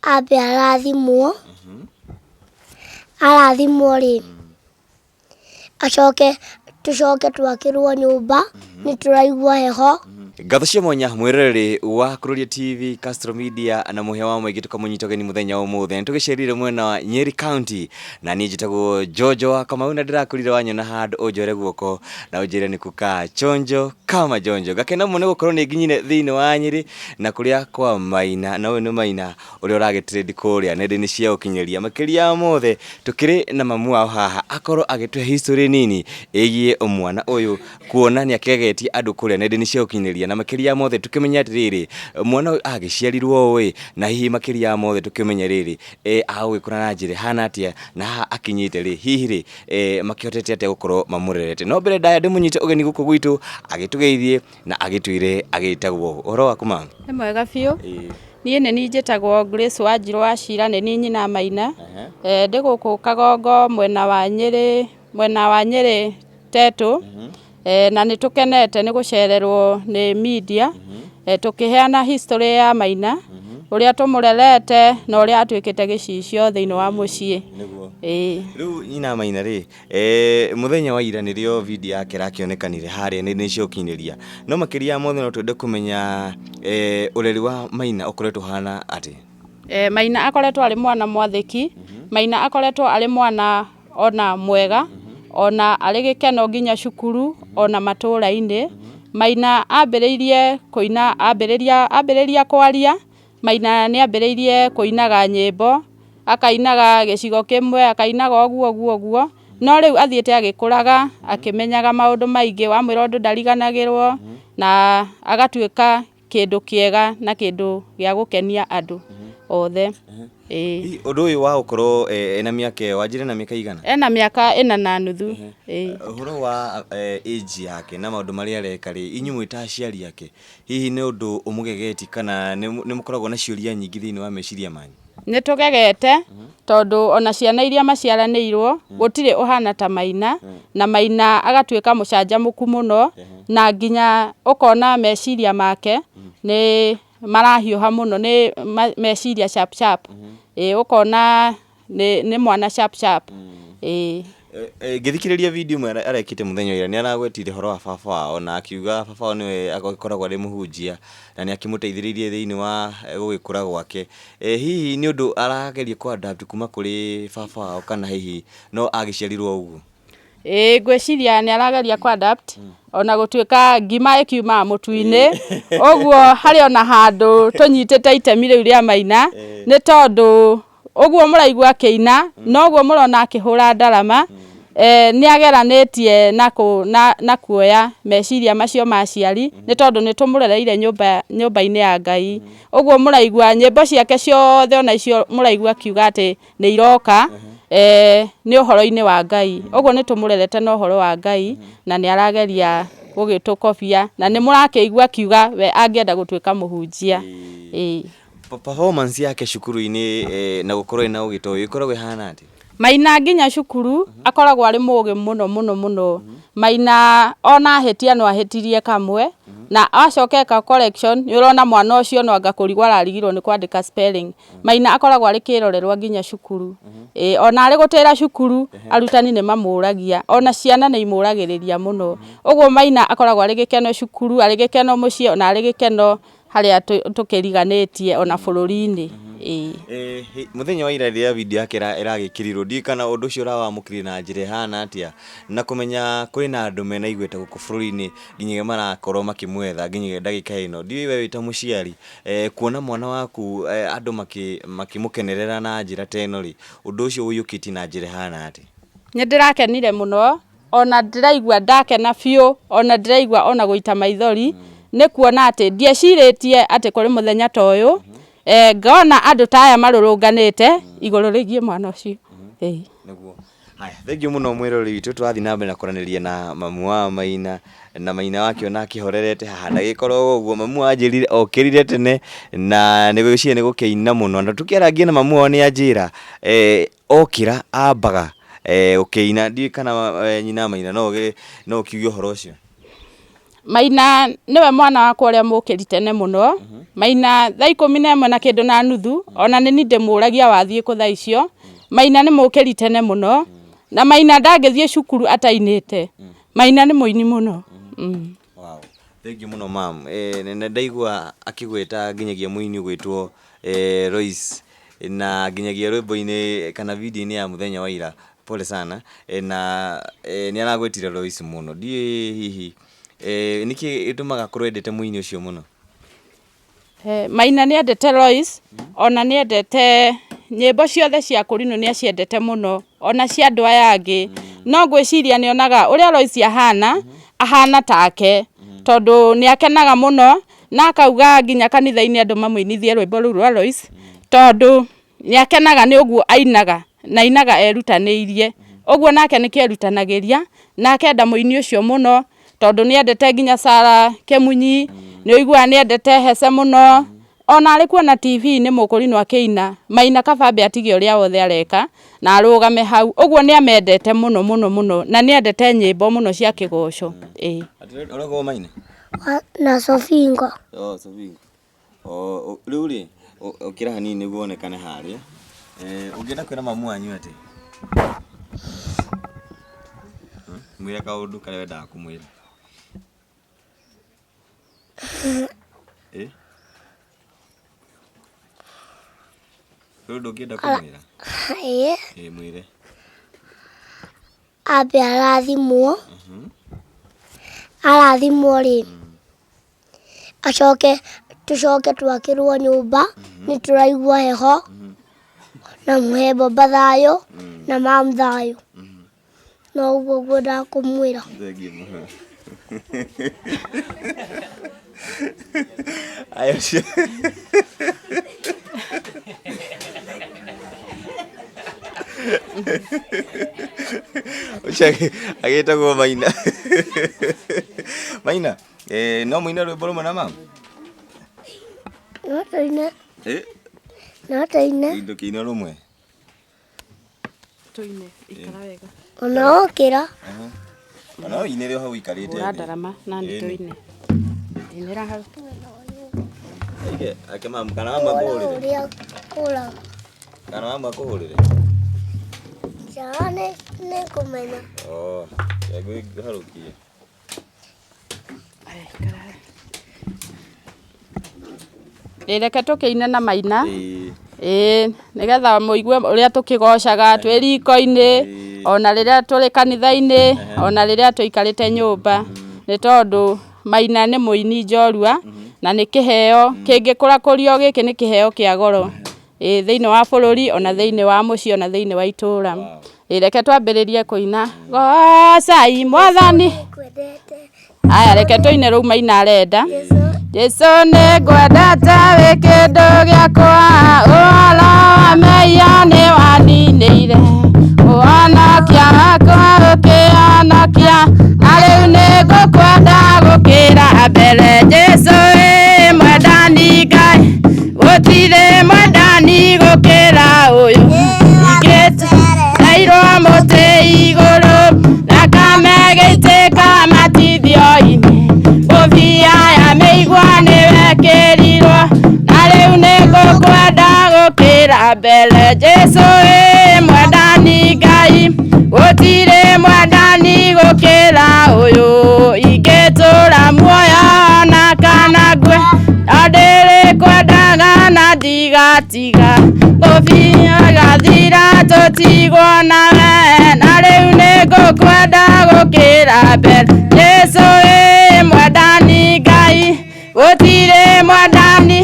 Ambe arathimwo, arathimwo rĩ, acoke tũcoke twakĩrwo nyũmba, nĩ tũraigua heho. Ngatho cia mwanya mwĩroreri wa Kururia TV, Castro Media na mũhĩa wa mũingĩ tũkamũnyita ũgeni mũthenya wa ũmũthĩ. Nĩ tũgĩcerire mwena wa Nyeri County na niĩ njĩtagwo Jojo wa Kamau na ndĩrakorire wanyona handũ ũnjoere guoko na ũnjĩre nĩ kukaa chonjo kama jonjo. Ngakena mũno nĩ gũkorwo nĩ nginyire thĩinĩ wa Nyeri na kũrĩa kwa Maina na ũyũ nĩ Maina ũrĩa ũragĩtrend kũrĩa nenda-inĩ cia ũkinyanĩria. Makĩria ya mothe tũkĩrĩ na mamu wao haha akorwo agĩtũhe history nini ĩgiĩ mwana ũyũ kuona nĩ akĩgegetie andũ kũrĩa nenda-inĩ cia ũkinyanĩria na makĩria ya mothe tũkĩmenye atĩrĩrĩ mwana ũyũ agĩciarirwo ũũ ĩ na hihi makĩria ya mothe tũkĩmenye rĩrĩ agũgĩkũra na njĩra ĩhana atĩa na haha akinyĩte rĩ hihi rĩ makĩhotete atĩa gũkorwo mamũrerete. No mbere ndaya ndĩmũnyite ũgeni gũkũ gwitũ agĩtũgeithie na agĩtwĩre agĩtagwo. Ũhoro waku ma? Nĩ mwega biũ. Niĩ nĩ niĩ njĩtagwo Grace Wanjirũ wa Cira, nĩ niĩ nyina Maina. Ndĩ gũkũ Kagongo mwena wa Nyĩrĩ, mwena wa Nyĩrĩ Tetũ. Na nĩ tũkenete nĩ gũcererwo nĩ media, tũkĩheana history ya Maina, ũrĩa tũmũrerete na ũrĩa atuĩkĩte gĩcicio thĩinĩ wa mũciĩ. Ĩĩ. Rĩu nyina Maina rĩ, Eh, mũthenya wa ira nĩrĩo video yake ĩrakĩonekanire harĩa nenda-inĩ cia ũkinyanĩria. No makĩria ya mothe no twende kũmenya eh, ũreri wa Maina ũkoretwo ũhana atĩa? Eh, Maina akoretwo arĩ mwana mwathĩki, Maina akoretwo arĩ mwana ona mwega, ona arĩ gĩkeno nginya cukuru ona matũra-inĩ. Maina ambĩrĩirie kũina ambĩrĩria ambĩrĩria kwaria, Maina nĩ ambĩrĩirie kũinaga nyĩmbo, akainaga gĩcigo kĩmwe, akainaga ũguo ũguo ũguo, no rĩu athiĩte agĩkũraga akĩmenyaga maũndũ maingĩ, wamwĩra ũndũ ndariganagĩrwo, na agatuĩka kĩndũ kĩega na kĩndũ gĩa gũkenia andũ othe, ĩĩ. Ũndũ ũyũ wa gũkorwo ena mĩaka ĩyo, wanjĩra ena mĩaka ĩigana? Ena mĩaka ĩna na nuthu, ĩĩ. Ũhoro wa age yake na maũndũ marĩa areka rĩ, inyuĩ mwĩ ta aciari ake, Hihi nĩ ũndũ ũmũgegetie kana nĩ mũkoragwo na ciũria nyingĩ thĩinĩ wa meciria manyu? Nĩ tũgegete tondũ ona ciana iria maciaranĩirwo gũtirĩ ũhana ta Maina, na Maina agatuĩka mũcanjamũku mũno na nginya ũkona meciria make nĩ marahiũha mũno, nĩ meciria sharp sharp. Ĩĩ ũkona nĩ nĩ mwana sharp sharp ĩĩ. Ngĩthikĩrĩria video ĩmwe arekĩte mũthenya wa ira nĩ aragwetire ũhoro wa baba wao na akiuga baba wao nĩwe agĩkoragwo arĩ mũhunjia na nĩ akĩmũteithĩrĩirie thĩinĩ wa gũgĩkũra gwake. Hihi nĩ ũndũ arageria kũ adapt kuma kũrĩ baba wao kana hihi no agĩciarirwo o ũguo? Ĩĩ ngwĩciria nĩ arageria kũ adapt ona gũtuĩka ngima ĩkiumaga mũtu-inĩ, ũguo harĩ ona handũ tũnyitĩte itemi rĩu rĩa Maina nĩ tondũ Ũguo mũraigua akĩina, noguo mũrona akĩhũra ndarama, nĩ ageranĩtie na, na, na kuoya meciria macio ma aciari, nĩ tondũ nĩ tũmũrereire nyũmba, nyũmba-inĩ ya Ngai. Ũguo mũraigua nyĩmbo ciake ciothe ona icio mũraigua akiuga atĩ nĩ iroka, nĩ ũhoro-inĩ wa Ngai. Ũguo nĩ tũmũrerete na ũhoro wa Ngai, na nĩ arageria gũgĩtũkobia, na nĩ mũrakĩigua akiuga we angĩenda gũtuĩka mũhunjia. Ĩĩ. Performance yake cukuru-inĩ eh, na gũkorwo ĩna ũgĩ ta ũyũ ĩkoragwo ĩhana atĩa? Maina nginya cukuru akoragwo arĩ mũgĩ mũno mũno mũno. Maina ona ahĩtia no ahĩtirie kamwe na acoka eka correction nĩ ũrona mwana ũcio no anga kũrigwo ararigirwo nĩ kwandĩka spelling. Maina akoragwo arĩ kĩrorerwa nginya cukuru. Ĩĩ ona arĩ gũtĩra cukuru arutani nĩ mamũragia ona ciana nĩ imũragĩrĩria mũno. Ũguo Maina akoragwo arĩ gĩkeno cukuru, arĩ gĩkeno mũciĩ ona arĩ gĩkeno harĩa tũkĩriganĩtie ona bũrũri-inĩ ĩĩ. Eh, mũthenya wa ira rĩrĩa video yake ĩragĩkĩrirwo ndiũĩ kana ũndũ ũcio ũrawamũkĩrire na njĩra ĩhana atĩa na kũmenya kwĩna andũ mena igweta gũkũ bũrũri-inĩ nginyagia marakorwo makĩmwetha nginyagia ndagĩka ĩno ndiũĩ we wĩ ta mũciari eh, kuona mwana waku eh, andũ makĩmũkenerera na njĩra ta ĩno rĩ ũndũ ũcio ũiyũkĩtie na njĩra ĩhana atĩa? Nĩ ndĩrakenire mũno ona ndĩraigua ndakena biũ, ona ndĩraigua ona gũita maithori, nĩ kuona atĩ ndiecirĩtie atĩ kũrĩ mũthenya ta ũyũ, ngona andũ ta aya marũrũnganĩte igũrũ rĩgiĩ mwana ũcio. Ĩĩ. Nĩguo. Haya, thengiũ mũno mwĩroreri witũ tũrathiĩ na mbere na kwaranĩria na mamu wa Maina na Maina wakĩona akĩhorerete haha ndagĩkoragwo ũguo mamu anjĩrire okĩrire tene na nĩ gwĩciria nĩ gũkĩina mũno na tũkĩarangia na mamu wao nĩ anjĩra eh, Okĩra ambaga gũkĩina, ndiũĩ kana nyina Maina no no ũkiuge ũhoro ũcio. Maina niwe mwana wakwa ũrĩa mũkĩri tene mũno. Maina thaa 11 na kĩndũ na nuthu, ona nĩ niĩ ndĩmũragia wathiĩ kũ thaa icio. Maina nĩ mũkĩri tene mũno, na Maina ndangĩthiĩ cukuru atainĩte. Maina nĩ mũini mũno. Wow. Thank you mũno mam. Nĩ ndaigua akĩgwĩta nginyagia mũini ũgwĩtwo Royce na nginyagia rwĩmbo-inĩ kana video-inĩ ya mũthenya wa ira. Pole sana. Na nĩ aragwĩtire Royce mũno. Ndiũĩ hihi nĩkĩ gĩtũmaga akorwo endete mũini ũcio mũno? Maina nĩ endete Royce, ona nĩ endete nyĩmbo ciothe cia kũrinũ nĩ aciendete mũno, ona cia andũ aya angĩ. No ngwĩciria nĩ onaga ũrĩa Royce ahana, ahana take, tondũ nĩ akenaga mũno, na akauga nginya kanitha-inĩ andũ mamũinithie rwĩmbo rũu rwa Royce, tondũ nĩ akenaga nĩ ũguo ainaga, na ainaga erutanĩirie. Ũguo nake nĩkĩo erutanagĩria, na akenda mũini ũcio mũno, tondũ nĩ endete nginya Sarah Kĩmunyi, nĩ ũiguaga nĩ endete Hece mũno. Ona arĩ kuona TV-inĩ mũkũrinũ akĩina, Maina kaba ambe atige ũrĩa wothe areka na arũgame hau. Ũguo nĩ amendete mũno mũno mũno, na nĩ endete nyĩmbo mũno cia kĩgoco. Ĩĩ. Ũragwo Maina? Na Sofingo. Oh, Sofingo. Oh, rĩu rĩ, ũkĩra hanini nĩguo wonekane harĩa. Ũngĩenda kwĩra mamu wanyu atĩ? Mwĩre kaũndũ karĩa wendaga kũmwĩra. Rĩu ndũngĩenda kũmwĩra? Ĩĩ. Ĩĩ, mwĩre. Ambe arathimwo. Arathimwo rĩ, acoke tũcoke twakĩrwo nyũmba, nĩ tũraigua heho, na mũhe baba thayũ, na mam thayũ. No ũguo ngwendaga kũmwĩra. Thengiũ mũno. Aya ũcio. Ũcio agĩtagwo Maina. Maina, no mũine rwĩmbo rũmwe na mama? No tũine. No tũine. Ndũkĩine rũmwe. Tũine, ikara wega. Ona wokĩra. Ona ũinĩre o hau ũikarĩte Hũra thĩ. ndarama na nĩ tũine. Inĩra hau. Aige, ake mamu, kana mamu akũhũrĩre? Ũrĩa kũraga. Kana mamu akũhũrĩre? Njara nĩ kũmenya. Oh, ngũharũkie. Aya, ikara hau. Reke tũkĩine na Maina. Ĩĩ, nĩgetha mũigue ũrĩa tũkĩgocaga twĩ riko-inĩ, ona rĩrĩa tũrĩ kanitha-inĩ, ona rĩrĩa tũikarĩte nyũmba. Nĩ tondũ Maina nĩ mũini njorua, na nĩ kĩheo kĩngĩkũrakũrio gĩkĩ nĩ kĩheo kĩa goro. Ĩĩ, thĩinĩ wa bũrũri, ona thĩinĩ wa mũciĩ, ona thĩinĩ wa itũũra. Ĩĩ, reke twambĩrĩrie kũina. Gocai Mwathani. Aya, reke tũine rũu Maina arenda. Jesu nĩ ngwendete wĩ kĩndũ gĩakwa, ũhoro wa mehia nĩ waninĩire, ũhonokia wakwa ũkĩhonokia, na rĩu nĩ ngũkwenda gũkĩra mbere. Jesu ĩ mwendani Ngai, gũtirĩ mwendani gũkĩra ũyũ, ingĩteirwo mũtĩ igũrũ, thakame ĩgĩitĩka matithio-inĩ, ngũbia ya mĩigua nĩwekĩrirwo, na rĩu nĩ ngũkwenda gũkĩra mbere. Jesu ĩ mwendani Ngai, gũtirĩ mwendani gũkĩra ũyũ, ingĩtũra muoyo na kana ngue, no ndĩrĩkwendaga na ndigatiga, ngũbia ĩgathira tũtigwo nawe, na rĩu nĩ ngũkwenda gũkĩra mbere. Jesu ĩ mwendani Ngai, gũtirĩ mwendani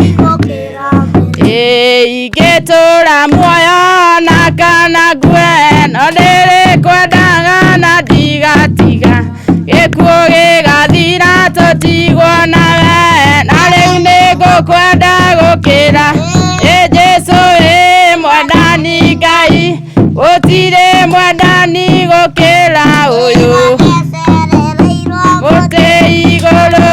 Ĩĩ, ingĩtũra muoyo na kana ngue, no ndĩrĩkwendaga na ndigatiga, gĩkuũ gĩgathira tũtigwo nawe, na rĩu nĩ ngũkwenda gũkĩra. Ĩ Jesu ĩ mwendani Ngai, gũtirĩ mwendani gũkĩra ũyũ, mũtĩ igũrũ,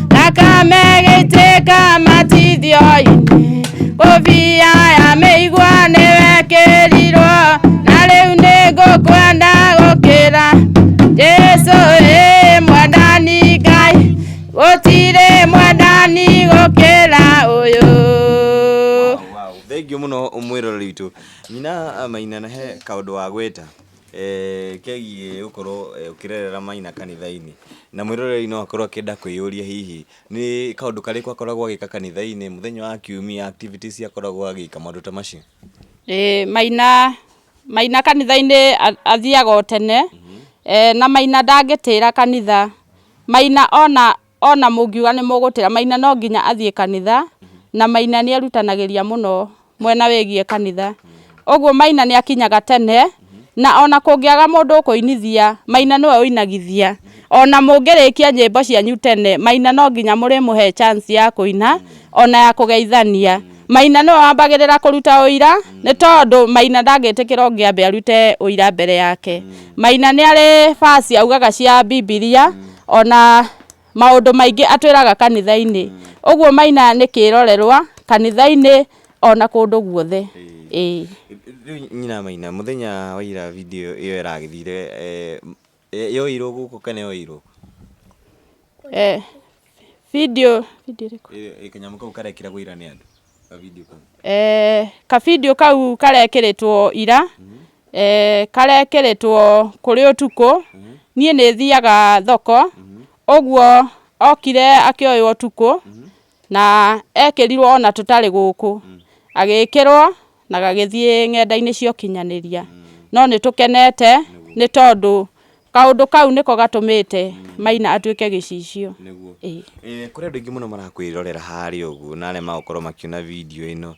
thakame ĩgĩitĩka matithio-inĩ, ngũbia ya mĩigua nĩwekĩrirwo, na rĩu nĩ ngũkwenda gũkĩra. Jesu ĩ mwendani Ngai, Mwĩroreri witũ nyina Maina, na he kaũndũ wa gweta kegiĩ gũkorwo ũkĩrerera Maina kanitha-inĩ, na mwĩroreri no akorwo akĩenda kwĩyũria hihi nĩ kaũndũ karĩkũ akoragwo agĩka kanitha-inĩ mũthenya wa kiumia, activities akoragwo agĩka, maũndũ ta macio. Ĩĩ, Maina Maina kanitha-inĩ athiaga o tene, na Maina ndangĩtĩra kanitha. Maina ona mũngiuga nĩ mũgũtĩra, Maina no nginya athiĩ kanitha, na Maina nĩ erutanagĩria mũno mwena wĩgiĩ kanitha. Ũguo Maina nĩ akinyaga tene, na ona kũngĩaga mũndũ ũkũinithia, Maina nĩwe ũinagithia. Ona mũngĩrĩkia nyĩmbo cianyu tene, Maina no nginya mũrĩmũhe chance ya kũina, ona ya kũgeithania. Maina nĩwe wambagĩrĩra kũruta ũira, nĩ tondũ Maina ndangĩtĩkĩra ũngĩ ambe arute ũira mbere yake. Maina nĩ arĩ verse augaga cia Bibilia, ona maũndũ maingĩ atwĩraga kanitha-inĩ. Ũguo Maina nĩ kĩrorerwa kanitha-inĩ ona kũndũ guothe. Ĩĩ. Rĩu nyina Maina, mũthenya wa ira video ĩyo ĩragĩthire, yoirwo gũkũ kana yoirwo? Video video ĩrĩkũ? Kanyamũ kau karekĩragwo ira nĩ andũ, ka video kau. Ka video kau karekĩrĩtwo ira, karekĩrĩtwo kũrĩ ũtukũ. Niĩ nĩ thiaga thoko, ũguo okire akĩoywo ũtukũ, na ekĩrirwo ona tũtarĩ gũkũ. Agĩkĩrwo na gagĩthiĩ ng'enda-inĩ cia ũkinyanĩria. No nĩ tũkenete nĩ tondũ kaũndũ kau nĩko gatũmĩte Maina atuĩke gĩcicio. Nĩguo. Ĩĩ. Kũrĩ andũ aingĩ mũno marakwĩrorera harĩa ũguo na arĩa magũkorwo makĩona video ĩno,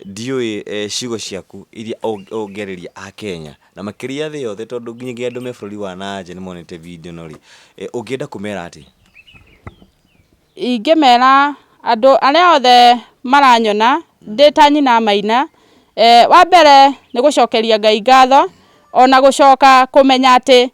ndiũĩ ciugo ciaku iria ũngĩarĩria Akenya na makĩria thĩ yothe, tondũ nginyagia andũ me bũrũri wa na nja nĩ monete video ĩno rĩ, ũngĩenda kũmera atĩa? Ingĩmera andũ arĩa othe maranyona ndĩ ta nyina Maina, wa mbere nĩ gũcokeria Ngai ngatho, ona gũcoka kũmenya atĩ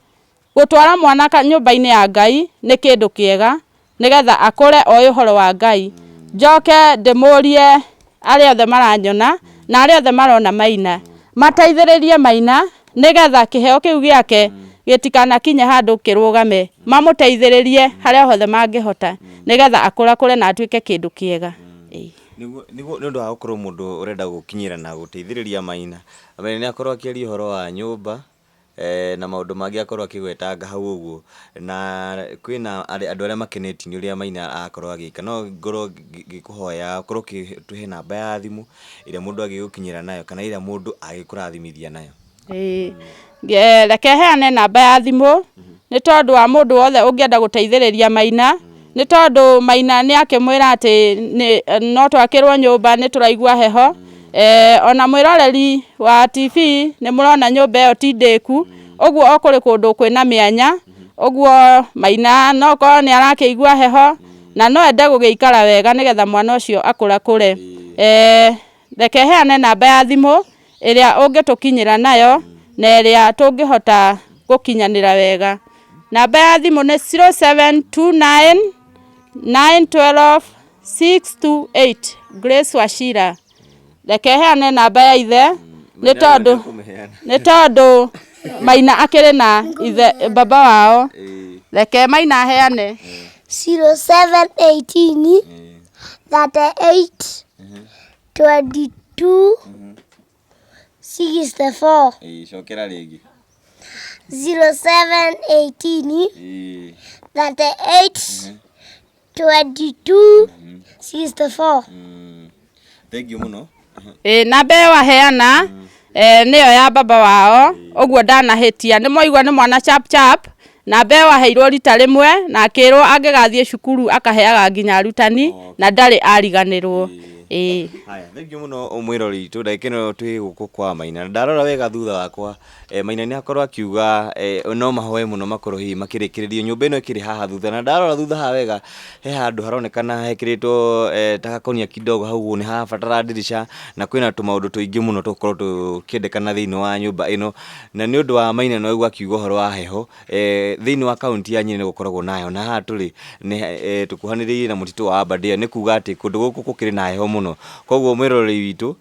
gũtwara mwana nyũmba-inĩ ya Ngai nĩ kĩndũ kĩega, nĩgetha akũre oĩ ũhoro wa Ngai. Njoke ndĩmũrie arĩa othe maranyona na arĩa othe marona Maina, mateithĩrĩrie Maina nĩgetha kĩheo kĩu gĩake gĩtikanakinye handũ kĩrũgame, mamũteithĩrĩrie harĩa hothe mangĩhota nĩgetha akũrakũre na atuĩke kĩndũ kĩega. Ĩĩ. Nĩguo nĩ ũndũ wa gũkorwo mũndũ ũrenda gũkinyĩra na gũteithĩrĩria Maina, Maina nĩ akorwo akĩaria ũhoro wa nyũmba na maũndũ mangĩ akorwo akĩgwetanga hau ũguo, na kwĩna andũ arĩa makenetio nĩ ũrĩa Maina akorwo agĩka. No ngorwo ngĩkũhoya ũkorwo ũgĩtũhe namba ya thimũ ĩrĩa mũndũ angĩgũkinyĩra nayo kana ĩrĩa mũndũ angĩkũrathimithia nayo. Ĩĩ, reke heane namba ya thimũ nĩ tondũ wa mũndũ wothe ũngĩenda gũteithĩrĩria Maina, nĩ tondũ Maina nĩ akĩmwĩra atĩ no twakĩrwo nyũmba nĩ tũraigua heho. Ona mwĩroreri wa TV nĩ mũrona nyũmba ĩyo ti ndĩku, ũguo o kũrĩ kũndũ kwĩna mĩanya, ũguo Maina no korwo nĩ arakĩigua heho na no ende gũgĩikara wega nĩgetha mwana ũcio akũrakũre. Reke heane namba ya thimũ ĩrĩa ũngĩtũkinyĩra nayo na ĩrĩa tũngĩhota gũkinyanĩra wega. Namba ya thimũ nĩ 0729 912 628, Grace Wachira. Reke heane namba ya ithe nĩ tondũ Maina akĩrĩ na ithe baba wao. Reke Maina aheane. 0718 38 22 64. Cokera rĩngĩ. 0718 38 22 64. Thank you mũno. Ĩĩ, namba ĩyo waheana nĩyo ya baba wao, ũguo ndanahĩtia. Nĩ mwaigua nĩ mwana chap chap. Namba ĩyo aheirwo rita rĩmwe na akĩrwo angĩgathiĩ cukuru akaheaga nginya arutani na ndarĩ ariganĩrwo. Ĩĩ. Haya, thank you mũno mwĩrori witũ. Ndagĩka ĩno twĩ gũkũ kwa Maina na ndarora wega thutha wakwa, Maina nĩ akorwo akiuga no mahoe mũno makorwo hihi makĩrĩkĩrĩrio nyũmba ĩno ĩkĩrĩ haha thutha, na ndarora thutha haha wega he handũ haronekana hekĩrĩtwo ta gakonia kidogo hau ũguo, nĩ harabatara ndirica na kwĩna tũmaũndũ tũingĩ mũno tũgũkorwo tũkĩendekana thĩinĩ wa nyũmba ĩno, na nĩ ũndũ wa Maina nĩ waigua akiuga ũhoro wa heho, thĩinĩ wa kaunti ya Nyĩrĩ nĩ gũkoragwo na heho, na haha tũrĩ nĩ tũkuhanĩrĩirie na mũtitũ wa Aberdare, nĩ kuga atĩ kũndũ gũkũ gũkĩrĩ na heho mũno. Mũno. Koguo mwĩroreri witũ,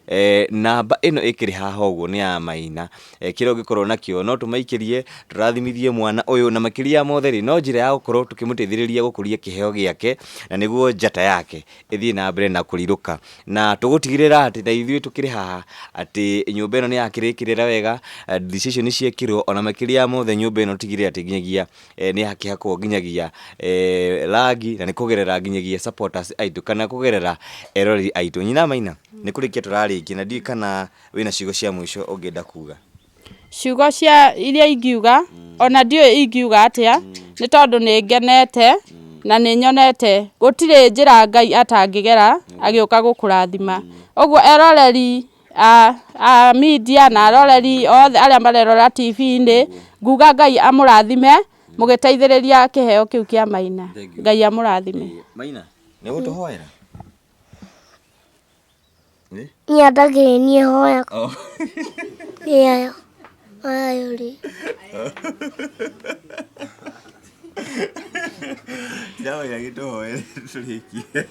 namba ĩno ĩkĩrĩ haha ũguo nĩ ya Maina. Kĩrĩa ũngĩkorwo nakĩo no tũmaikĩrie, tũrathimithie mwana ũyũ, na makĩria ya mothe rĩ, no njĩra ya gũkorwo tũkĩmũteithĩrĩria gũkũria kĩheo gĩake, na nĩguo njata yake ĩthiĩ na mbere na kũrirũka. Na tũgũtigĩrĩra atĩ na ithuĩ tũkĩrĩ haha atĩ nyũmba ĩno nĩ yakĩrĩkĩrĩra wega, ndirica icio nĩ ciekĩrwo, ona makĩria ya mothe nyũmba ĩno tũtigĩrĩre atĩ nginyagia nĩ yakĩhakwo nginyagia rangi, na nĩ kũgerera nginyagia supporters aitũ kana kũgerera eroreri aitũ. Nyina Maina, nĩ kũrĩkia tũrarĩkia na ndiũĩ kana wĩna ciugo cia mũico ũngĩenda kuga. Ciugo cia iria ingiuga, ona ndiũĩ ingiuga atĩa, nĩ tondũ nĩ ngenete na nĩ nyonete gũtirĩ njĩra Ngai atangĩgera agĩũka gũkũrathima. Ũguo eroreri a media na aroreri othe arĩa marerorera TV-inĩ, nguga Ngai amũrathime mũgĩteithĩrĩria kĩheo kĩu kĩa Maina. Ngai amũrathime. Maina, nĩ ũgũtũhoera? Niĩ ndakĩrĩ niĩ hoya. Ĩyo ayo rĩ. Ndĩrahoya gĩtũhoere tũrĩkie.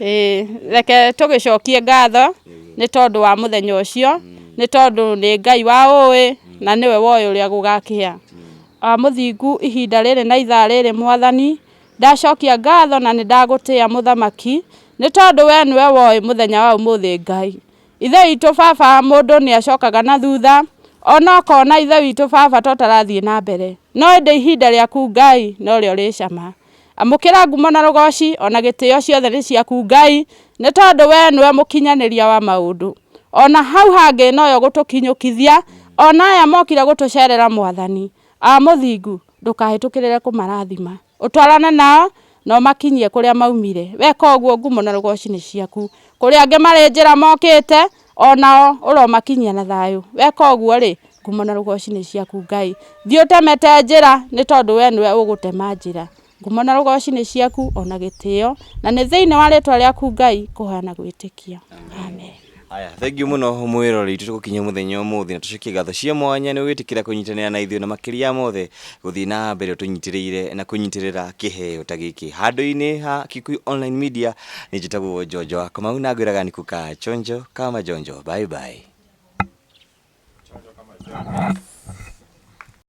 Ĩĩ reke tũgĩcokie ngatho nĩ tondũ wa mũthenya ũcio, nĩ tondũ nĩ Ngai wa ũĩ na nĩwe woĩ ũrĩa gũgakĩa. Mũthingu ihinda rĩrĩ na ithaa rĩrĩ Mwathani, Ndacokia ngatho na nĩ ndagũtĩa mũthamaki, nĩ tondũ we nĩwe woĩ mũthenya wa ũmũthĩ Ngai. Ithe witũ baba mũndũ nĩ acokaga na thutha, ona ũkona ithe witũ baba ta ũtarathiĩ na mbere, no ĩndĩ ihinda rĩaku Ngai norĩo rĩ cama. Amũkĩra ngumo na rũgoci ona gĩtĩo ciothe nĩ ciaku Ngai, nĩ tondũ we nĩwe mũkinyanĩria wa maũndũ. Ona hau hangĩ nowe ũgũtũkinyũkithia, ona aya mokire gũtũcerera Mwathani. Awa mũthingu, ndũkahĩtũkĩrĩre kũmarathima. Ũtwarane nao na ũmakinyie kũrĩa maumire. Weka ũguo ngumo na rũgoci nĩ ciaku. Kũrĩ angĩ marĩ njĩra mokĩte, o nao ũromakinyia na thayũ. Weka ũguo-rĩ, ngumo na rũgoci nĩ ciaku Ngai. Thiĩ ũtemete njĩra nĩ tondũ we nĩwe ũgũtema njĩra. Ngumo na rũgoci nĩ ciaku o na gĩtĩo, na nĩ thĩinĩ wa rĩtwa rĩaku Ngai kũhoya na gwĩtĩkia. Amen. Aya, thengiũ mũno mwĩroreri witũ tũgũkinyia mũthenya ũmũthĩ na tũcokie ngatho cia mwanya nĩ gwĩtĩkĩra kũnyitanĩra na ithuĩ na makĩria ya mothe gũthiĩ na mbere ũtũnyitĩrĩire na kũnyitĩrĩra kĩheo ta gĩkĩ handũ-inĩ ha Kikuyu Online Media. Nĩ njĩtagwo Njonjo wa Kamau na ngwĩraga nĩ kukaa chonjo kama jonjo. Bye bye. Chonjo kama jonjo.